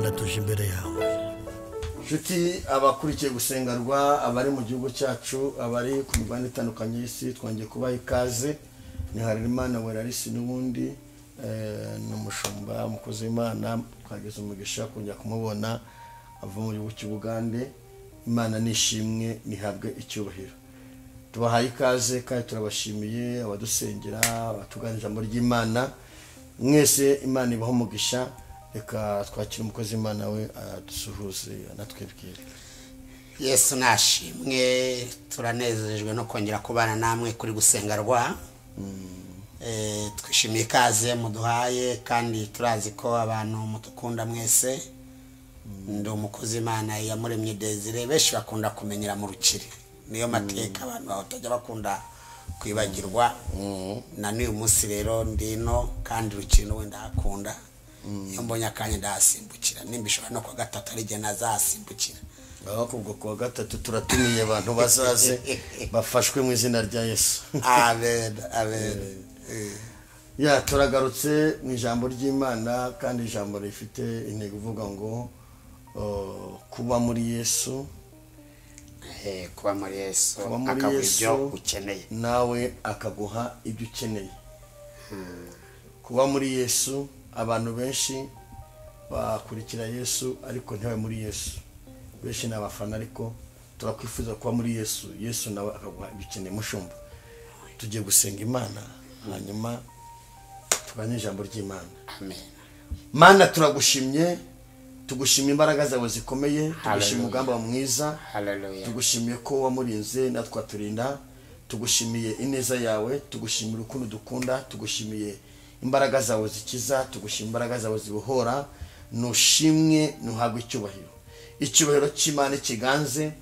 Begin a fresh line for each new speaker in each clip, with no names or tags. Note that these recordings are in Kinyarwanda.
Mana, tuje imbere yawe.
Nshuti abakurikiye gusengerwa, abari mu gihugu cyacu, abari ku migabane itandukanye y'isi, twongeye kubaha ikaze. Ni Harerimana Werarisi n'ubundi ni umushumba, umukozi w'Imana. Twageze umugisha kongera kumubona ava mu gihugu cy'Ubugande. Imana nishimwe, nihabwe icyubahiro. Tubahaye ikaze kandi turabashimiye abadusengera, abatugana ijambo ry'Imana. Mwese Imana ibahe umugisha. Reka twakire umukozi w'Imana we adusuhuze anatwibwire.
Yesu nashimwe, turanezejwe no kongera kubana namwe kuri gusengerwa. Twishimiye ikaze muduhaye kandi turazi ko abantu mutukunda mwese. Ndi umukozi Imana Yamuremye Desire, benshi bakunda kumenyera mu Rukiri, niyo mateka abantu batajya bakunda kwibagirwa. Na n'uyu munsi rero ndino kandi Rukiri n'ubundi ndahakunda. Iyo mbonye akanya ndahasimbukira, nimba ishobora no kuwa gatatu ari igihe nazahasimbukira.
Aho ubwo kuwa gatatu turatumiye abantu bazaze bafashwe mu izina rya Yesu.
Amen, amen.
Ya, turagarutse mu ijambo ry'Imana, kandi ijambo rifite intego ivuga ngo kuba muri Yesu.
Kuba muri Yesu
Kuba muri
akaguha
Yesu,
ibyo ukeneye,
nawe akaguha ibyo ukeneye. Kuba muri Yesu, abantu benshi bakurikira Yesu ariko ntibabe muri Yesu. Benshi ni abafana, ariko turakwifuza kuba muri Yesu, Yesu nawe akaguha ibyo ukeneye. Mushumba, tugiye gusenga Imana, hanyuma tugane ijambo ry'Imana.
Amen.
Mana, turagushimye, tugushimye imbaraga zawe zikomeye, tugushimye
Hallelujah.
umugambi wawe mwiza.
Hallelujah.
Tugushimiye ko wamurinze natwe waturinda, tugushimiye ineza yawe, tugushimiye urukundo dukunda, tugushimiye imbaraga zawe zikiza, tugushimiye imbaraga zawe zibohora. Nushimwe, nuhabwe icyubahiro. Icyubahiro cy'Imana kiganze,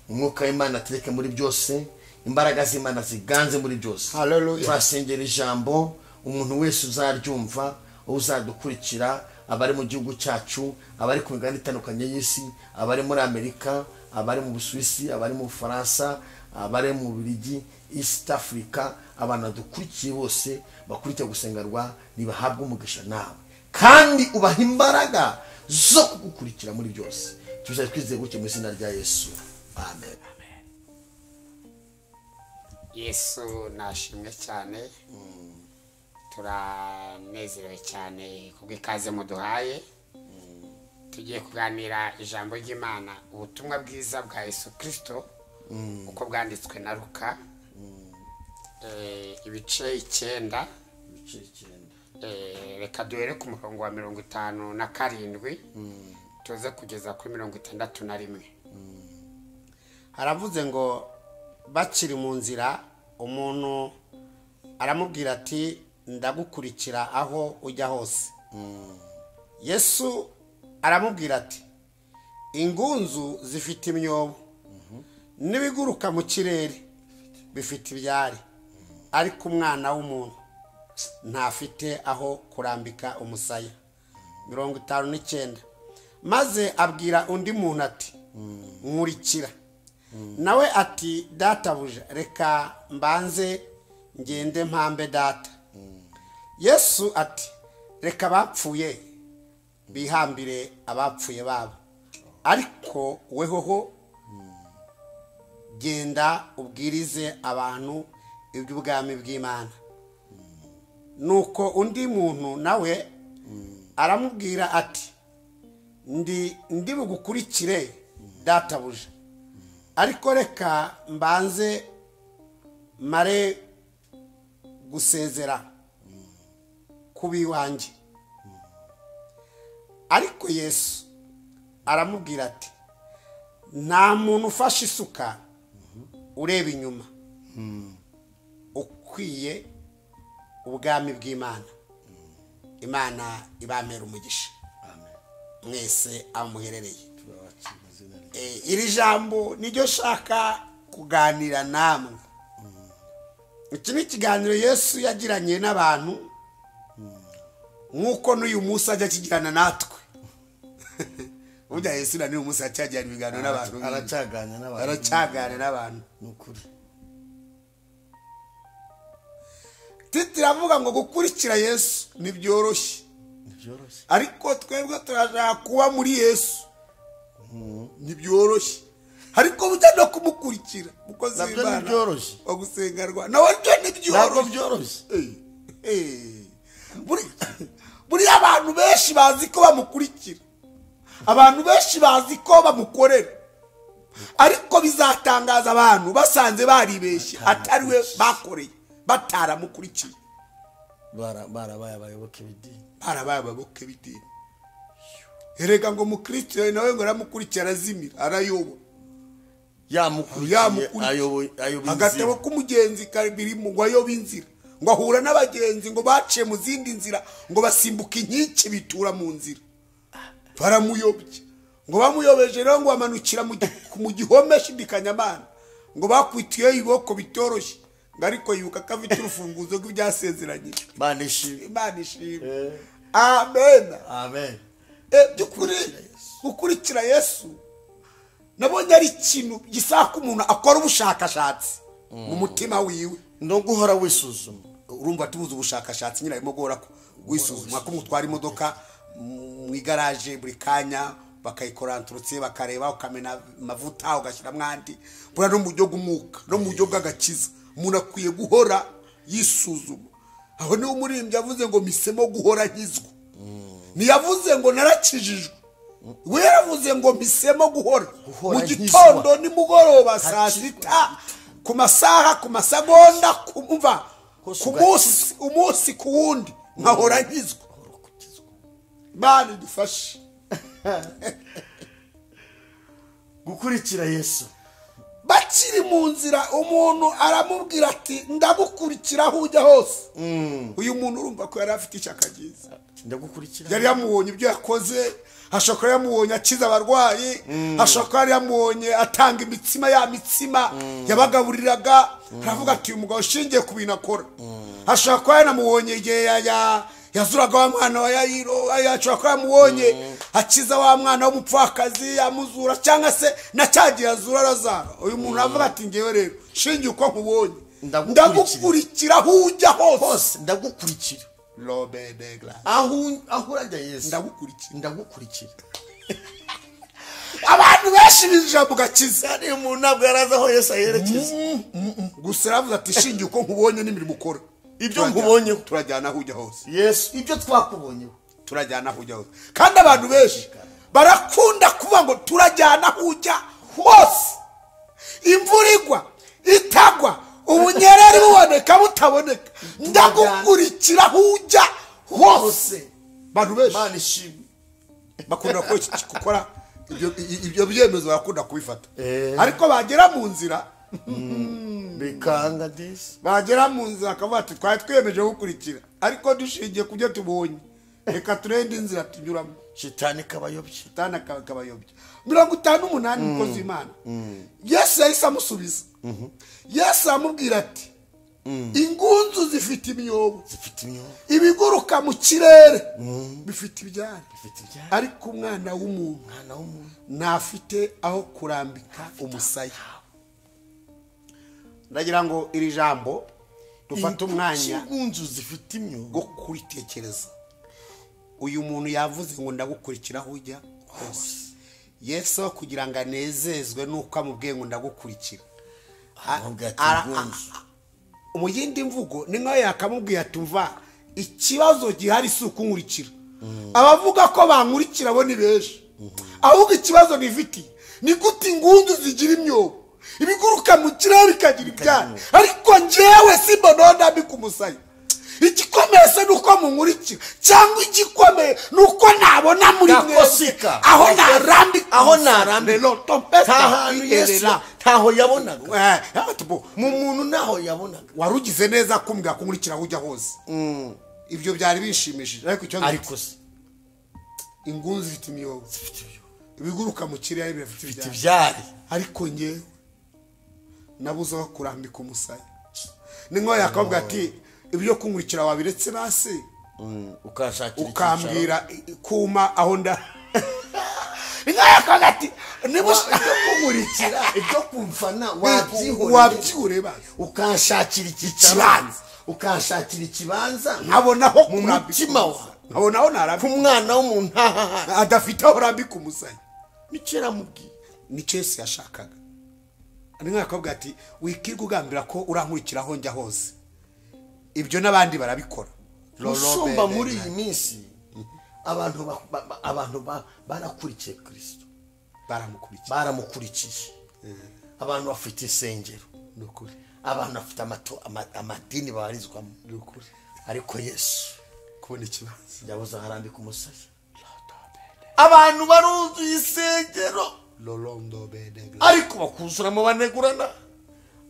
umwuka w'Imana atereke muri byose, imbaraga z'Imana ziganze muri byose.
Hallelujah.
Turasengera ijambo, umuntu wese uzaryumva, uzadukurikira, abari mu gihugu cyacu, abari ku migabane itandukanye y'isi, abari muri Amerika, abari mu Busuwisi, abari mu Bufaransa, abari mu Bubiligi, East Africa, abantu badukurikiye bose bakurikiye gusengerwa, nibahabwe umugisha nawe, kandi ubaha imbaraga zo kugukurikira muri byose. Tuzajya twizeye gutyo mu izina rya Yesu, amen.
Yesu nashimwe cyane, turanezerewe cyane kubw'ikaze muduhaye. Tugiye kuganira ijambo ry'Imana, ubutumwa bwiza bwa Yesu Kristo uko bwanditswe na Luka, ibice 9.
Ibice 9.
Reka duhere ku murongo wa 57 tuze kugeza kuri 61. Haravuze ngo bakiri mu nzira, umuntu aramubwira ati ndagukurikira aho ujya hose. Yesu aramubwira ati ingunzu zifite imyobo, n'ibiguruka mu kirere bifite ibyari, ariko umwana w'umuntu ntafite aho kurambika umusaya. 59. Maze abwira undi muntu ati nkurikira. Nawe ati databuja, reka mbanze ngende mpambe data. Yesu ati reka abapfuye bihambire abapfuye babo, ariko wehoho genda ubwirize abantu iby'ubwami bw'Imana. Nuko undi muntu nawe aramubwira ati ndi bugukurikire databuja, ariko reka mbanze mare gusezera kubiwanjye. Ariko Yesu aramubwira ati nta muntu ufashe isuka ureba inyuma ukwiye ubwami bw'Imana. Imana ibamera umugisha.
Amen.
Mwese amuherereye.
Turabakira mu izina rye.
Iri jambo niryo shaka kuganira namwe. Iki ni ikiganiro Yesu yagiranye n'abantu, nk'uko n'uyu munsi ajya akigirana natwe. Burya Yesu na n'uyu munsi aracyagirana ibiganiro n'abantu.
Aracyaganira n'abantu.
Aracyaganira n'abantu.
Ni ukuri.
Titiravuga ngo gukurikira Yesu ntibyoroshye.
Ariko twebwe turashaka kuba muri Yesu, ntibyoroshye. Ariko bujya no kumukurikira mukozi w'Imana wagusengerwa nawe ntabwo
byoroshye.
Buriya abantu benshi bazi ko bamukurikira, abantu benshi bazi ko bamukorera, ariko bizatangaza abantu basanze baribeshye atari we bakoreye, bataramukurikiye.
Barabaye abayoboke b'idini,
barabaye abayoboke b'idini. Erega ngo mukristo nawe ngo aramukurikira arazimira, arayoba.
Yamukurikiye ayoba
agatebo k'umugenzi kabiri ngo ayoba inzira, ngo ahura n'abagenzi ngo baciye mu zindi nzira, ngo basimbuka inkike bitura mu nzira, baramuyobye. Ngo bamuyobeje rero ngo bamanukira mu gihome shidikanyamana, ngo bakwitiye iboko bitoroshye, ngo ariko yibuka ko afite urufunguzo rw'ibyasezeranyije.
Imana ishimwe,
Imana ishimwe. Amen,
amen.
By'ukuri gukurikira Yesu nabonye ari ikintu gisaba ko umuntu akora ubushakashatsi mu mutima wiwe
no guhora wisuzuma.
Urumva tubuze ubushakashatsi nyine, arimo guhora wisuzuma ko mutwara imodoka mu igaraje buri kanya bakayikora anturutse, bakareba ukamena amavuta ugashyiramo andi. Buriya no mu buryo bw'umwuka no mu buryo bw'agakiza umuntu akwiye guhora yisuzuma. Aho niho umuririmbyi yavuze ngo misemo guhora nkizwa, ntiyavuze ngo narakijijwe, we yaravuze ngo misemo guhora mu gitondo nimugoroba saa sita, ku masaha, ku masegonda, kumva ku munsi, umunsi ku wundi nkahora nkizwa. Imana idufashe
gukurikira Yesu.
Bakiri mu nzira umuntu aramubwira ati ndagukurikira aho ujya hose. Uyu muntu urumva ko yari afite ishyaka ryiza,
ndagukurikira.
Yari yamubonye ibyo yakoze, ashobora kuba yamubonye akiza abarwayi, ashobora kuba yari yamubonye atanga imitsima, ya mitsima yabagaburiraga. Aravuga ati uyu mugabo ushingiye ku bintu akora. Ashobora kuba yanamubonye igihe yazuraga wa mwana wa Yayiro, ashobora kuba yamubonye akiza wa mwana w'umupfakazi amuzura, cyangwa se na cyagiye azura Lazaro. Uyu muntu avuga ati ngewe rero shingiye uko nkubonye ndagukurikira aho ujya hose,
ndagukurikira. Aho urajya Yesu
ndagukurikira,
ndagukurikira.
Abantu benshi binjira mu gakiza,
ari umuntu ntabwo yaraza aho Yesu ayerekeza.
Gusa aravuga ati shingiye uko nkubonye n'imirimo ukora,
ibyo nkubonye
turajyana aho ujya hose.
Yesu ibyo twakubonyeho
turajyana aho ujya hose. Kandi abantu benshi barakunda kuvuga ngo turajyana aho ujya hose. Imvura igwa itagwa, ubunyereri buboneka butaboneka, ndagukurikira aho ujya hose. Abantu benshi bakunda gukora ibyo byemezo, barakunda kubifata, ariko bagera mu nzira
bikanga disi.
Bagera mu nzira akavuga ati twari twiyemeje gukurikira, ariko dushingiye ku byo tubonye, reka turende inzira tunyuramo.
Shitani kabayobye,
shitani kabayobye. 58 mukozi w'Imana. Yesu yahise amusubiza. Yesu amubwira ati ingunzu zifite imyobo,
zifite imyobo,
ibiguruka mu kirere bifite ibyari, ariko umwana w'umuntu ntafite aho kurambika umusaya. Ndagira ngo iri jambo dufate umwanya
ingunzu zifite imyobo
wo kuritekereza. Uyu muntu yavuze ngo ndagukurikira aho ujya hose. Yesu kugira ngo anezezwe nuko amubwiye ngo ndagukurikira, mu yindi mvugo ni nkaho yakamubwiye ati umva ikibazo gihari si ukunkurikira, abavuga ko bankurikira bo ni benshi, ahubwo ikibazo nifitiye ni gute ingunzu zigira imyobo, ibiguruka mu kirere bikagira ibyari, ariko njyewe simbona ndambika umusaya. Igikomeye se nuko munkurikira, cyangwa igikomeye nuko nabona muri mwese aho narambika,
aho narambika ntaho yabonaga mu muntu, ntaho yabonaga.
Warugize neza kumbwira kunkurikira aho ujya hose, ibyo byari bishimishije, ariko
se
ingunzu zifite imyobo, ibiguruka mu kirere bifite
ibyari,
ariko njyewe nabuze aho kurambika umusaya. Ni nkaho yakabwira ati ibyo kunkurikira wabiretse basi ukambwira kuma aho nda. Ati
niba kunkurikira ibyo kumfana
wabyihoreye basi,
ukanshakira ikibanza, ukanshakira ikibanza
nkabona aho
mu mutima wawe.
Nkabona aho narambika
umwana w'umuntu
adafite aho arambika umusaya.
Nicyo yaramubwiye,
nicyo Yesu yashakaga. Ni nk'akobwa ati wikirwa ugambira ko urankurikira aho njya hose, ibyo n'abandi barabikora.
Usumba muri iyi minsi abantu barakurikiye Kristo, baramukurikiye. Abantu bafite insengero, abantu bafite amadini babarizwamo, ariko Yesu
kubona ikibanza
yabuze aho arambika umusaya. Abantu baruzuye insengero, ariko bakuzuramo banegurana,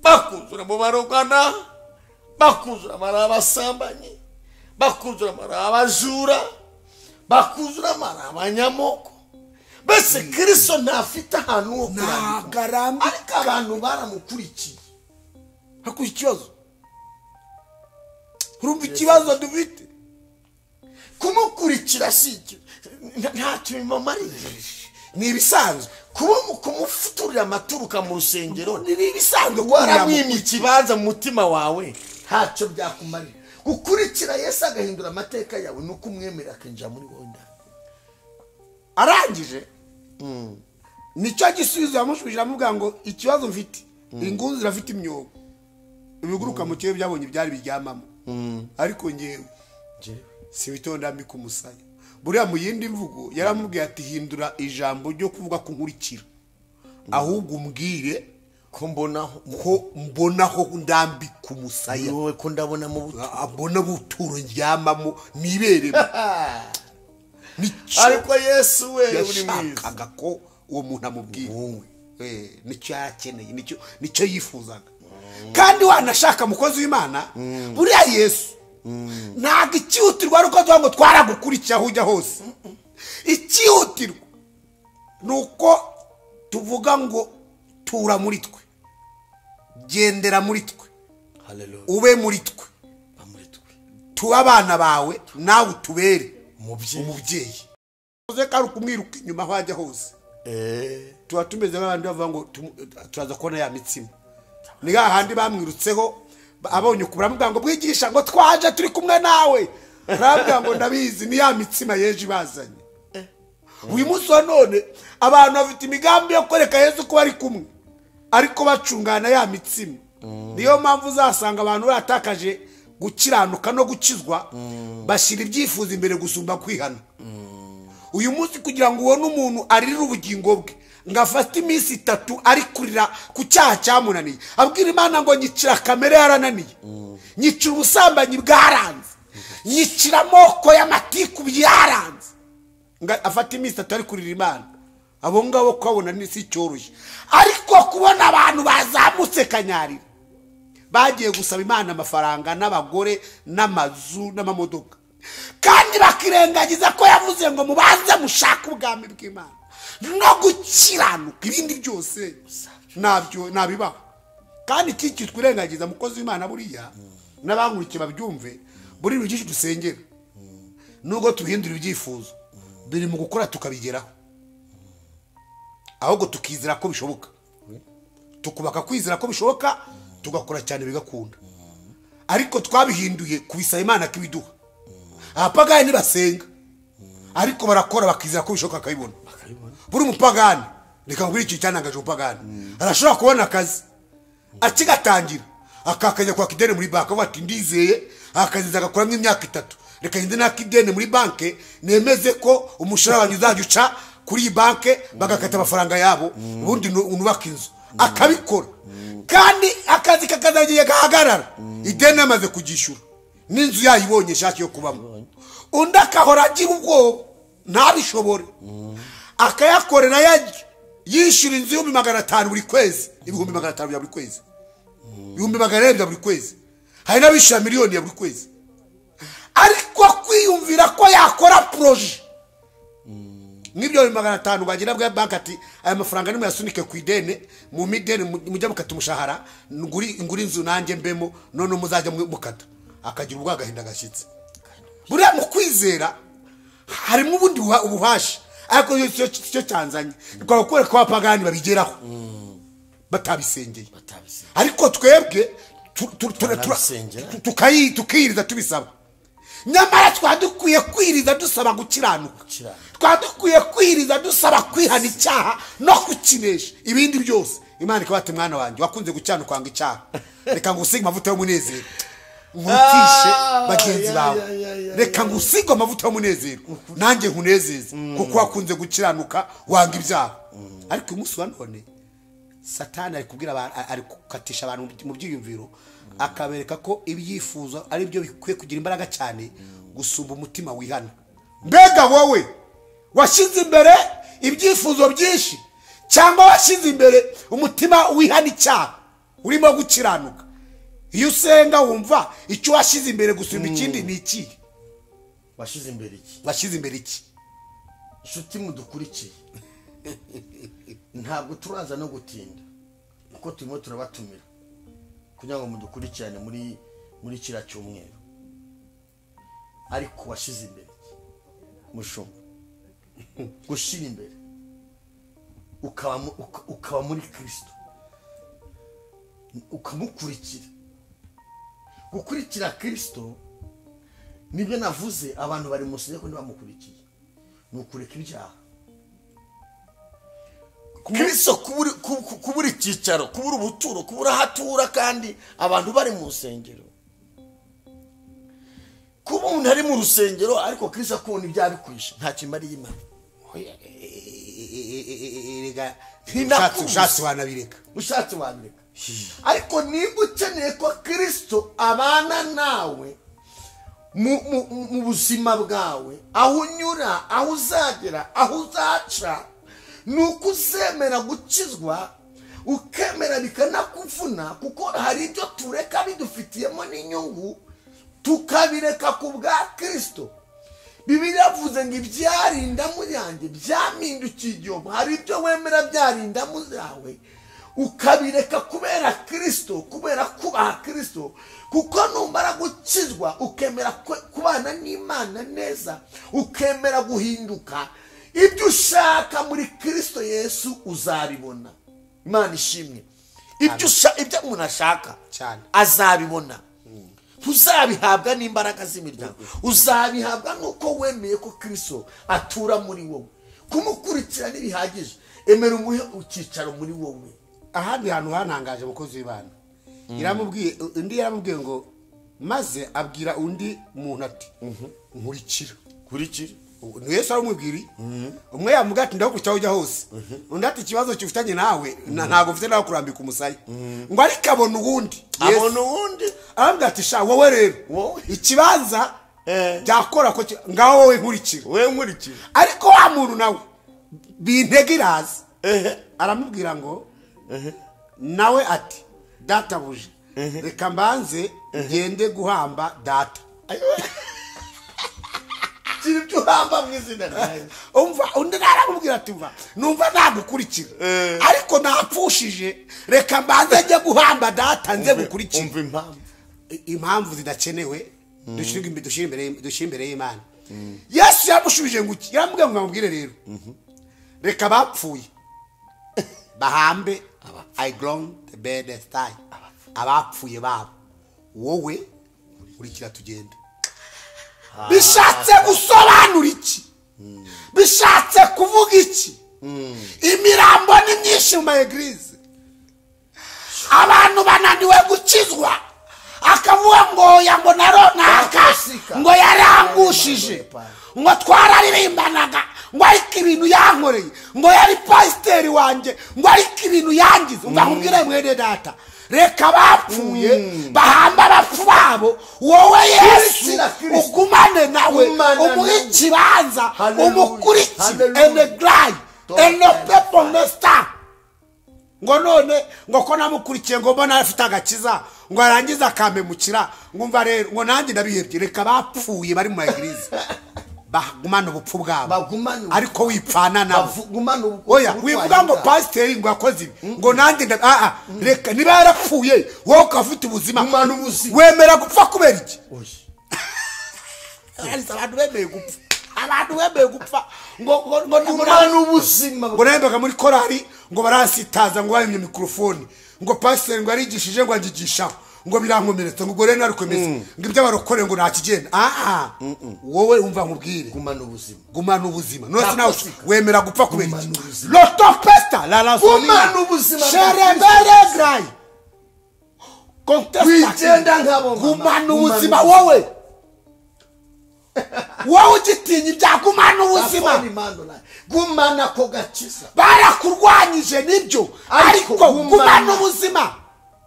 bakuzuramo barogana, bakuzuramo ari abasambanyi, bakuzuramo ari abajura, bakuzuramo ari abanyamoko. Mbese Kristo ntafite ahantu ho kurambika, ariko abantu baramukurikiye.
Hakuye ikibazo, urumva ikibazo dufite,
kumukurikira si ntacyo bimumariye,
ni ibisanzwe.
Kuba kumufuturira amaturuka mu rusengero
ni ibisanzwe,
waramwimye ikibanza mu mutima wawe ntacyo byakumarira. Gukurikira Yesu agahindura amateka yawe ni uko umwemera akinjira muri wowe.
Arangije nicyo gisubizo yamushubije, amubwira ngo ikibazo mfite, ingunzu zirafite imyobo, ibiguruka mu kirere byabonye ibyari biryamamo, ariko ngewe si witonda mbika umusaya. Buriya mu yindi mvugo yaramubwiye ati hindura ijambo ryo kuvuga ko nkurikira, ahubwo umbwire
ko
mbonaho ndambika umusaya,
wowe ko ndabona mu
abona buturo ndyamamo niberemo.
Ariko Yesu we uri mwiza,
yashakaga ko uwo muntu amubwira nicyo yarakeneye, nicyo yifuzaga. Kandi wanashaka mukozi w'Imana, buriya Yesu ntabwo ikihutirwa ari uko tuvuga ngo twaragukurikiye aho ujya hose. Ikihutirwa ni uko tuvuga ngo tura muri twe, gendera muri twe, ube muri twe, tube abana bawe nawe utubere umubyeyi. Uze kandi ukumwiruka inyuma aho ajya hose. Tuba tumeze nk'abandi bavuga ngo turaza kubona ya mitsima. Ni hahandi bamwirutseho abonye ukuramubwira ngo bwigisha ngo twaje turi kumwe nawe, arabwira ngo ndabizi ni ya mitsima yeje ibazanye. Uyu munsi wa none abantu bafite imigambi yo kwereka Yesu ko bari kumwe, ariko bacungana ya mitsima. Niyo mpamvu uzasanga abantu batakaje gukiranuka no gukizwa, bashyira ibyifuzo imbere gusumba kwihana. Uyu munsi kugira ngo ubone umuntu arira ubugingo bwe ngo afate iminsi 3 ari kurira ku cyaha cyamunaniye, abwira Imana ngo nyicira kamere yarananiye, nyicira ubusambanyi bwaranze, nyicira amoko y'amatiku byaranze, ngo afate iminsi 3 ari kurira Imana. Abo ngabo kubabona ni si cyoroshye, ariko kubona abantu bazamutse kanyarira bagiye gusaba Imana amafaranga n'abagore n'amazu n'amamodoka, kandi bakirengagiza ko yavuze ngo mubanze mushake ubwami bw'Imana no gukiranuka, ibindi byose nabyo nabibaho. Kandi iki twirengagiza mukozi w'Imana, buriya n'abankurikiye babyumve, buri byinshi dusengera nubwo tubihindura ibyifuzo biri mu gukora tukabigeraho, ahubwo tukizera ko bishoboka, tukubaka kwizera ko bishoboka, tugakora cyane bigakunda. Ariko twabihinduye kubisaba Imana kibiduha. Abapagani ntibasenga, ariko barakora bakizera ko bishoboka bakabibona. Buri mupagani, reka nkubwire ikintu cyanangaje umupagani, arashobora kubona akazi akigatangira akakajya kwaka ideni muri banki, avuga ati ndizeye, akaziza agakuramo imyaka 3, reka ngende naka ideni muri banki nemeze ko umushahara wanjye uzajya uca kuri iyi banki bagakata amafaranga yabo, ubundi nubaka inzu. Akabikora, kandi akazi kakazagiye gahagarara, ideni amaze kugishyura n'inzu yayibonye ishaki yo kubamo. Undi akahora agira ubwoba ntabishobore, akayakorera yishyura inzu 500,000 buri kwezi, 500,000 bya buri kwezi, 400,000 bya buri kwezi, hari n'abishyura miliyoni ya buri kwezi. Ariko kwiyumvira ko yakora projet nk'ibyo 500 bagira bwa banki ati aya mafaranga nimwe yasunike ku ideni, mu mideni mujya mukata umushahara, nguri inzu nanjye mbemo, none muzajya mukata, akagira ubwo agahinda gashyitse. Buriya mu kwizera harimo ubundi ubuhashi, ariko cyo cyanzanye twakora ko abapagani babigeraho batabisengeye, ariko twebwe tukiyiriza tubisaba. Nyamara twadukwiye kwiriza dusaba gukiranuka, twadukwiye kwiriza dusaba kwihana icyaha no kukinesha ibindi byose. Imana ikabati mwana wanjye wakunze gukiranuka wanga icyaha, reka ngusige amavuta y'umunezero nkutishe bagenzi bawe, reka ngusige amavuta y'umunezero nanjye nkunezeze kuko wakunze gukiranuka wanga ibyaha. Ariko uyu munsi wa none Satani ari kubwira, ari gukatisha abantu mu byiyumviro, akabereka ko ibyifuzo ari byo bikwiye kugira imbaraga cyane gusumba umutima wihana. Mbega wowe washyize imbere ibyifuzo byinshi cyangwa washyize imbere umutima wihana icyaha urimo gukiranuka? Iyo usenga wumva icyo washyize imbere gusumba ikindi ni iki?
Washyize imbere iki?
Washyize imbere iki?
Inshuti mudukurikiye, ntabwo turaza no gutinda kuko turimo turabatumira kugira ngo mudukurikirane muri kiriya cyumweru. Ariko washyize imbere iki? Mushumba, gushyira imbere ukaba muri Kristo, ukamukurikira. Gukurikira Kristo nibyo navuze, abantu bari musinye ko ntibamukurikiye, ni ukureka ibyaha. Kristo kubura icyicaro, kubura ubuturo, kubura aho atura, kandi abantu bari mu rusengero. Kuba umuntu ari mu rusengero ariko Kristo akubona ibyaha bikwishe, nta kimariye Imana.
Ushatse wanabireka,
ushatse wabireka. Ariko niba ukeneye ko Kristo abana nawe mu buzima bwawe, aho unyura, aho uzagera, aho uzaca, nuko uzemera gukizwa, ukemera bikanakuvuna, kuko hari ibyo tureka bidufitiyemo n'inyungu tukabireka ku bwa Kristo. Bibiliya yavuze ngo ibyarindamu yanjye byampindukiye igihombo. Hari ibyo wemera byarindamu zawe ukabireka kubera Kristo, kubera kubaha Kristo, kuko numara gukizwa ukemera kubana n'Imana neza, ukemera guhinduka, ibyo ushaka muri Kristo Yesu uzabibona. Imana ishimwe. Ibyo umuntu ashaka
cyane
azabibona. Uzabihabwa n'imbaraga z'imiryango, uzabihabwa nuko wemeye ko Kristo atura muri wowe. Kumukurikira ntibihagije, emera umuhe icyicaro muri wowe.
Ahandi hantu hantangaje mukozi w'Imana, iramubwiye undi, yaramubwiye ngo maze abwira undi muntu ati nkurikira.
Kurikira
ni Yesu aramubwira. Umwe yamubwira ati ndagukurikira aho ujya hose, undi ati ikibazo cyufitanye nawe ntabwo mfite nawe kurambika umusaya. Ngo ariko abona uwundi,
abona uwundi
aramubwira ati sha wowe rero ikibanza byakora ko ngaho wowe nkurikira,
wowe nkurikira.
Ariko wa muntu nawe bintege iraza aramubwira ngo nawe ati databuja reka mbanze ngende guhamba data.
Ibyo uhamba mu izina ryawe.
Umva undi naramubwira ati umva numva nagukurikira ariko napfushije, reka mbanze njye guhamba data nze gukurikira.
Umva
impamvu zidakenewe dushyira imbere y'Imana. Yesu yamushubije ngo iki? Yaramubwiye ngo amubwire rero reka bapfuye bahambe I ground the bed style, abapfuye babo, wowe urikira tugende. Bishatse gusobanura iki? Bishatse kuvuga iki? Imirambo ni myinshi mu maeglise, abantu bananiwe gukizwa, akavuga ngo ya ngo naronaka ngo yarangushije, ngo twararirimbanaga, ngo ariko ibintu yankoreye, ngo yari pasiteri wanjye, ngo ariko ibintu yangize. Umva nkubwire mwene data, reka bapfuye bahamba abapfu babo, wowe Yesu ugumane nawe, umuhe ikibanza, umukurikire enegrai enopeponesta. Ngo none ngo ko namukurikiye ngo mbona afite agakiza, ngo arangiza akampemukira, ngo umva rero ngo nanjye ndabihebye. Reka bapfuye bari mu maeglise bagumana ubupfu bwabo, ariko wipfana nabo. Oya wivuga ngo pasiteri ngo yakoze ibi, ngo nanjye reka niba yarapfuye wowe ukaba ufite ubuzima, wemera gupfa kubera iki? Abantu bemeye gupfa, abantu bemeye gupfa ngo ngo nahembaga muri korari ngo baransitaza, ngo bahimye mikorofone, ngo pasiteri ngo yarigishije ngo angigishaho, ngo birankomeretsa ngo gore narukomeza ngo ibyo barokore ngo ntakigenda. Wowe umva nkubwire, gumana ubuzima none nawe wemera gupfa kubera iki? Lotopesta la la
gumana ubuzima
sherebere grai
wigenda nkabo.
Gumana ubuzima wowe ugitinya ibya gumana ubuzima,
gumana ko gakiza.
Barakurwanyije nibyo, ariko gumana ubuzima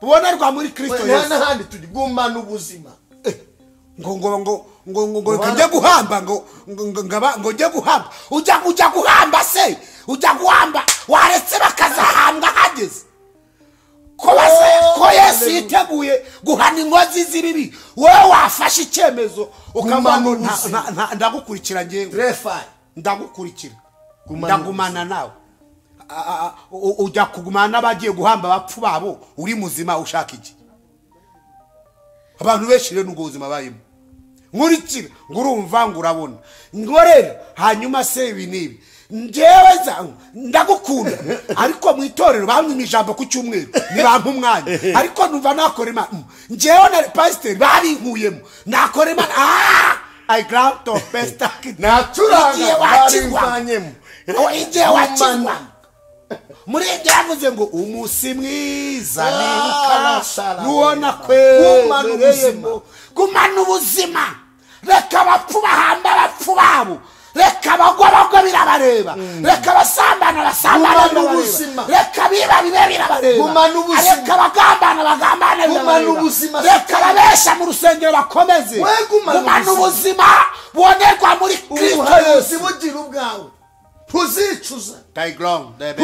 bubonerwa muri Kristo Yesu.
N'ahandi turi gumana ubuzima.
Ngo ngo ngo ngo ngo ngo njye guhamba, ngo ngo njye guhamba. Ujya guhamba se, ujya guhamba waretse bakazahambwa hageze ko Yesu yiteguye guhana inkozi z'ibibi. Wowe wafashe icyemezo ukavuga ngo ndagukurikira ngewe, ndagukurikira, ndagumana nawe. Ujya kugumana n'abagiye guhamba abapfu babo uri muzima ushaka iki? Abantu benshi rero n'ubwo buzima bayimo nkurikira ngo urumva ngo urabona ngo rero hanyuma se ibi n'ibi njyewe ndagukunda, ariko mu itorero bamwe ijambo ku cyumweru nibampa umwanya, ariko numva nakora Imana. Njyewe na pasiteri babinkuyemo nakora Imana. I grant of best
naturanga barimvanyemo
igihe wakirwa muri ibyo yavuze ngo umunsi mwiza nibuka nuwona kwemereyemo. Gumana ubuzima, reka abapfu bahamba abapfu babo, reka abagwa bagwa birabareba, reka abasambana basambana birabareba, reka abiba bibe birabareba, reka abagambana bagambane birabareba, reka ababesha mu rusengero bakomeze. Gumana ubuzima bubonerwa muri Kristo Yesu.
Bugira ubwawe ntuzicuza,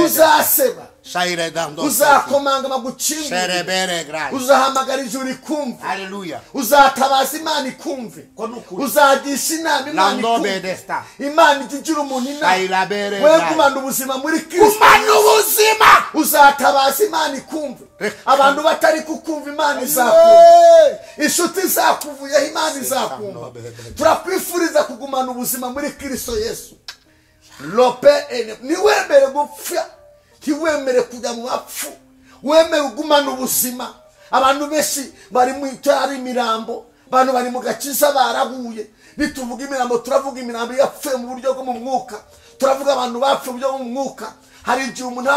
uzaseba, uzakomanga bagucingire, uzahamagara ijuru ikumve, uzatabaza Imana ikumve, uzagisha inama Imana ikumve. Imana ijya igira umuntu inama. We gumana ubuzima muri Kristo,
gumana ubuzima,
uzatabaza Imana ikumve. Abantu batari kukumva Imana izakumva, inshuti zakuvuyeho Imana izakumva. Turakwifuriza kugumana ubuzima muri Kristo Yesu. Lope ene niwemere gupfa, ntiwemere kujya mu bapfu, wemere ugumana ubuzima. Abantu benshi bari mu ari imirambo, abantu bari mu gakiza baraguye. Nituvuga imirambo turavuga imirambo yapfuye mu buryo bwo mu mwuka, turavuga abantu bapfuye mu buryo bwo mu mwuka. Hari igihe umuntu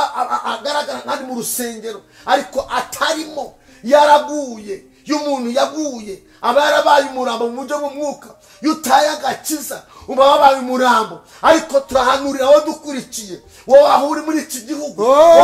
agaragara nk'ari mu rusengero ariko atarimo, yaraguye. Iyo umuntu yaguye aba yarabaye umurambo mu buryo bw'umwuka. Iyo utaye agakiza uba wabaye umurambo. Ariko turahanurira aho dukurikiye, wowe aho uri muri iki gihugu, wowe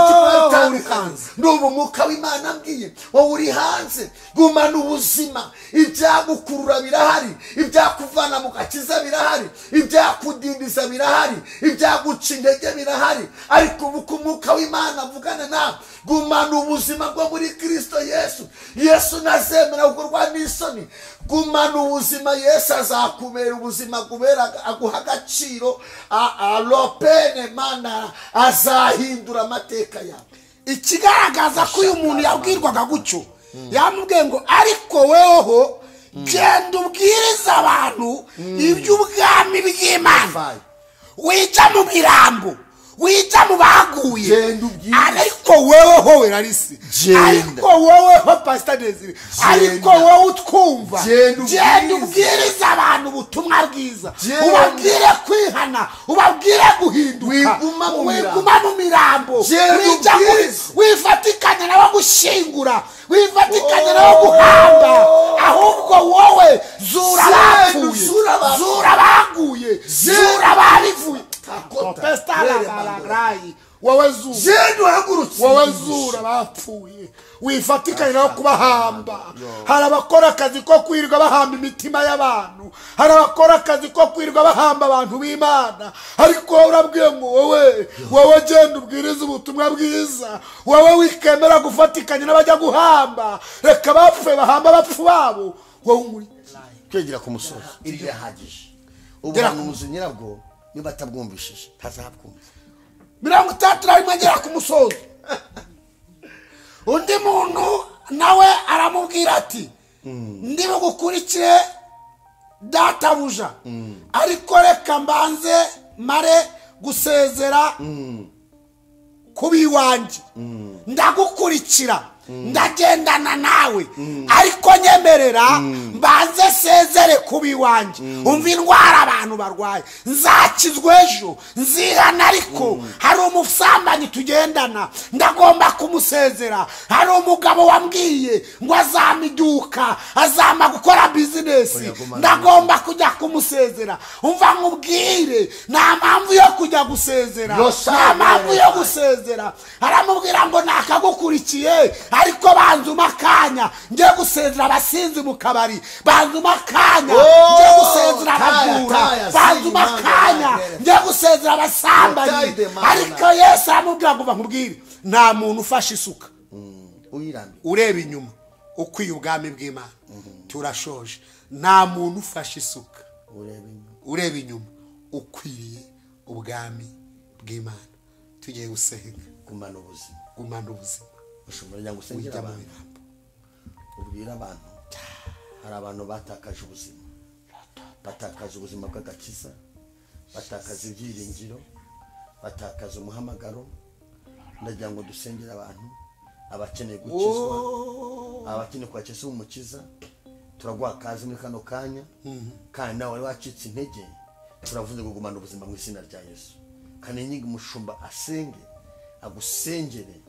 dukurikiye hanze, ndumva umwuka w'Imana ambwiye wowe uri hanze, gumana ubuzima. Ibyagukurura birahari, ibyakuvana mu gakiza birahari, ibyakudindiza birahari, ibyaguca intege birahari, ariko ubu umwuka w'Imana avugana nawe, gumana ubuzima bwo muri Kristo Yesu. Yesu ntazemera gukorwa n'isoni. Gumana ubuzima, Yesu azakubera ubuzima, kubera aguha agaciro. Alopene mana azahindura amateka yawe.
Ikigaragaza ko uyu muntu yabwirwaga gutyo, yamubwiye ngo ariko weho genda ubwiriza abantu iby'ubwami bw'Imana, wijya mu mirambo, wijya mu baguye, ariko weweho werarisi, ariko weweho Pastor Desire, ariko wowe utwumva, genda ubwiriza abantu ubutumwa bwiza, ubabwire kwihana, ubabwire guhinduka, wiguma mu mirambo, wifatikanya nabo gushyingura, wifatikanya nabo guhamba, ahubwo wowe zura abapfuye, zura abaguye, zura ababivuye. Wowe zura abapfuye, wifatikanya nabo kubahamba. Hari abakora akazi ko kwirirwa bahamba imitima y'abantu, hari abakora akazi ko kwirirwa bahamba abantu b'Imana, ariko wowe urabwiye ngo wowe genda ubwirize ubutumwa bwiza, wowe wikemera gufatikanya n'abajya guhamba, reka bapfe bahamba abapfu babo. Wowe muri
kwegera ku musozi irahagije. Ubuhanuzi nyirabwo niba atabwumvishije ntazabwumva.
31 ngera ku musozi, undi muntu nawe aramubwira ati ndibugukurikire databuja, ariko reka mbanze mare gusezera kubi wanjye, ndagukurikira. Ndagendana nawe ariko nyemerera mbanze sezere kubi iwanjye. Umva indwara abantu barwaye, nzakizwa ejo nzihana, ariko hari umusambanyi tugendana ndagomba kumusezera. Hari umugabo wambwiye ngo azamiduka azama gukora bizinesi, ndagomba kujya kumusezera. Umva nkubwire, nta mpamvu yo kujya gusezera, nta mpamvu yo gusezera. Aramubwira ngo nakagukurikiye, ariko banzuma akanya ngiye gusezera abasinzi mu kabari, banzuma akanya ngiye gusezera abajura, banzuma akanya ngiye gusezera abasambanyi. Ariko Yesu aramubwira ngo nkubwire, nta muntu ufashe isuka ureba inyuma ukwiye ubwami bw'Imana. Turashoje. Nta muntu ufashe isuka ureba inyuma ukwiriye ubwami bw'Imana. Tugiye gusenga.
Gumana ubuzima,
gumana ubuzima.
Ushobora gusengera abantu, ubwira abantu. Hari abantu batakaje ubuzima, batakaza ubuzima bw'agakiza, batakaza ibyiringiro, batakaza umuhamagaro. Ndagira ngo dusengere abantu abakeneye gukizwa, abakeneye kwakira Yesu umukiza. Turaguha kazi muri kano kanya, kandi nawe wari wacitse intege, turavuze kugumana ubuzima mu izina rya Yesu. Kandi nyingi umushumba asenge, agusengere,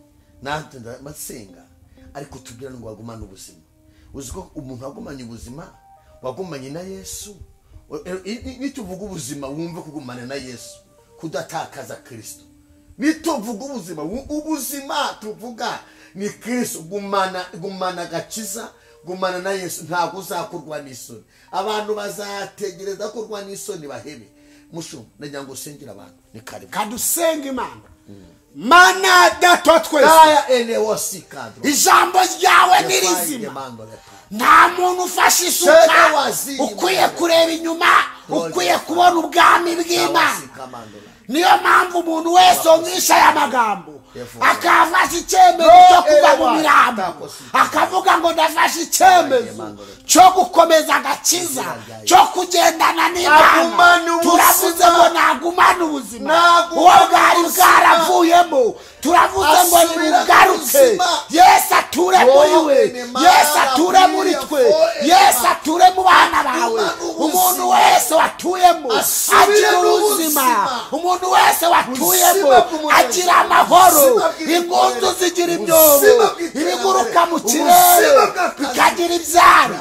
natwe ndasenga, ariko tubwira ngo wagumane ubuzima. Uzi ko umuntu wagumanye ubuzima, wagumanye na Yesu. Nituvuga ubuzima wumve kugumana na Yesu, kudatakaza Kristo. Nituvuga ubuzima, ubuzima tuvuga ni Kristo. Gumana, gumana gakiza, gumana na Yesu, ntabwo uzakurwa n'isoni. Abantu bazategereza kurwa n'isoni bahebe. Mushumba, ndagira ngo usengere abantu. Ni karibu.
Kadusenga Imana. Mana data twese, ijambo ryawe ni rizima. Nta muntu ufashe isuka ukwiye kureba inyuma, ukwiye kubona ubwami bw'Imana. Niyo mpamvu umuntu wese umwisha aya magambo akafashe icyemezo cyo kuva mu mirambo, akavuga ngo ndafashe icyemezo cyo gukomeza agakiza, cyo kugendana n'Imana, turavuze ngo nagumane ubuzima. Uwo bwari bwaravuyemo, turavuze ngo nibugaruke. Yesu ature muri we, Yesu ature muri twe, Yesu ature mu bana bawe. Umuntu wese watuyemo agira ubuzima, umuntu wese watuyemo agira amahoro. Ingunzu zigira imyobo, ibiguruka mu kirere bikagira ibyari.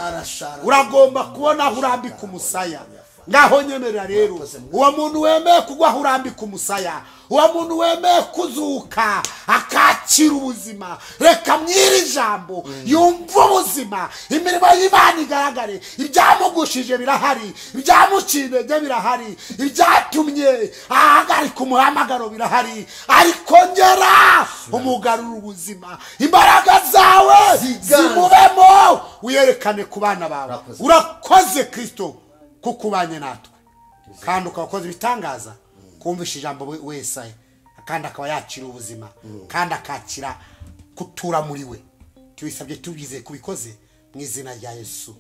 Uragomba kubona aho urambika umusaya. Ngaho nyemerera rero, uwo muntu wemeye kugwa aho urambika umusaya, uwo muntu wemeye kuzuka akakira ubuzima, reka mwiri ijambo yumva ubuzima, imirimo y'Imana igaragare. Ibyamugushije birahari, ibyamuciye intege birahari, ibyatumye ahagarika umuhamagaro birahari, ariko ngera umugarura ubuzima. Imbaraga zawe zimubemo, wiyerekane ku bana bawe. Urakoze Kristo kuko ubanye natwe, kandi ukabakoze ibitangaza. Kumvisha ijambo wese kandi akaba yakira ubuzima, kandi akakira kutura muri we. Tubisabye tubyize kubikoze mu izina rya Yesu,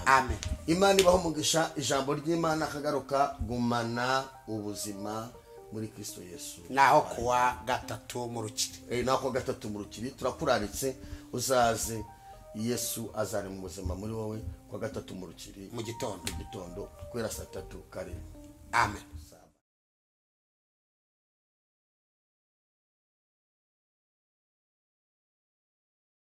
amen.
Imana ibaho umugisha. Ijambo ry'Imana akagaruka, gumana ubuzima muri Kristo Yesu.
Naho kuwa gatatu mu rukiri,
naho kuwa gatatu mu rukiri turakuraritse, uzaze. Yesu azari mu buzima muri wowe kuwa gatatu mu rukiri
mu gitondo,
guhera saa 3 kare.
Amen.